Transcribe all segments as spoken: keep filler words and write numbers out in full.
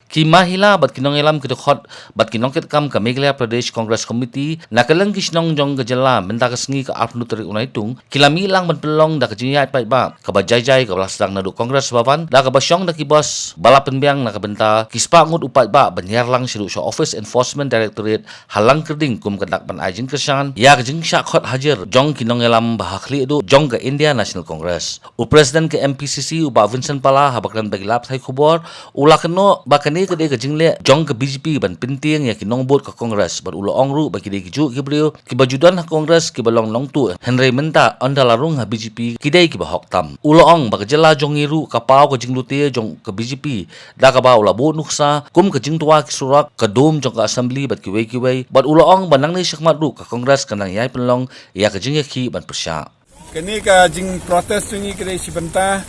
Ki mahila bad ki nongïalam ki dkhot bad ki nongkitkam ka Meghalaya Pradesh Congress Committee na kylleng ki shnong jong ka jylla mynta ka sngi ka arphew tarik u Naitung ki la mih lang ban pynlong da ka jingïaid paidbah kaba jai jai kaba la sdang naduh Congress Bhavan da kaba shong da ki bus ba la pynbiang na ka bynta ki spah ngut u paidbah ban ïalang shaduh sha Office Enforcement Directorate ha Langkyrding kum ka dak ban ai jingkyrshan ïa ka jingshah khot hajir jong ki nongïalam ba ha khlieh duh jong ka India National Congress. U President ka M P C C u Bah Vincent Pala haba kren bad ki lad pathai khubor u la kynnoh ba kane ka dei ka jingleh jong ka B J P ban pyntieng ïa ki nongbud ka Congress bad u la ong ruh ba ki dei ki juh ki briew kiba ju don ha Congress kiba long nongtuh hynrei mynta ynda la rung ha B J P ki dei kiba hok tam. U la ong ba ka jylla jong ngi ruh ka paw ka jinglute jong ka B J P da kaba u la buh nuksa kum ka jingtwa ki surok, ka dum jong ka Assembly bad kiwei kiwei bad u la ong ba nangne shakhmat ruh ka Congress kan nang ïai pynlong ïa ka jingïakhih ban pyrshah. Kane ka jingprotest jong ngi ka dei shi bynta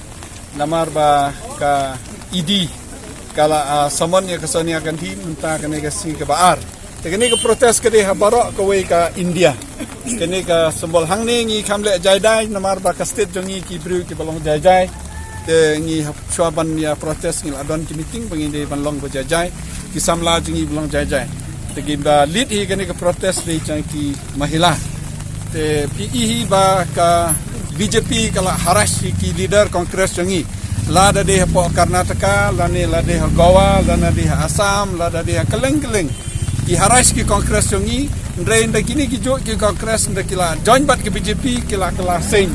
namar ba ka E D ka la ah, summon ïa ka Sonia Gandhi mynta kane ka sngi kaba ar. Te kane ka protest ka dei ha baroh kawei ka India. Kane ka symbol hangne ngi kham leh jai jai namar ba ka state jong ngi ki briew kiba long jai jai. Te ngi hap shuwa ban ïa protest ngi la don ki meeting ba ngi dei ban long ba jai jai. Ki samla jong ngi ba long jai jai. Te kiba lead hi kane ka protest dei jong ki mahila. Te phi i hi ba ka B J P ka la harass hi ki leader Congress jong ngi. Lada dei hapoh Karnataka, lane lada dei ha Goa, lada dei ha Assam, lada dei ha kylleng kylleng. Ki harass ki Congress jong ngi, hynrei ynda kine ki juh ki Congress ynda ki la join bad ki B J P ki la kylla seng.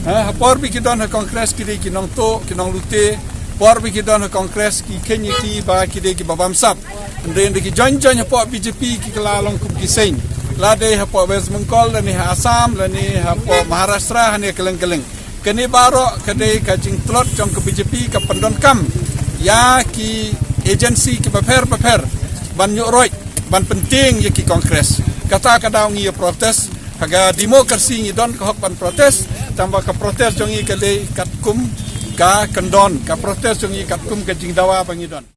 Ha, ha por ba ki don ha Congress ki dei ki nongtuh, ki nonglute, por ba ki don ha Congress ki kheiñ ïa ki ba ki dei kiba bamsap. Hynrei ynda ki join join hapoh B J P ki kylla long kum ki seng. Lada dei hapoh West Bengal, lane ha Assam, lane hapoh Maharashtra, hane kylleng kylleng. Kane baroh ka dei ka jingtlot jong ka B J P ka pyndonkam ïa ki agency kiba pher bapher ban ïuh roit ban pyntieng ïa ki Congress. Kata ka daw ngi ïa protest, ha ka democracy ngi don ka hok ban protest, tangba ka protest jong ngi ka dei katkum ka kyndon, ka protest jong ngi katkum ka jingdawa ba ngi don.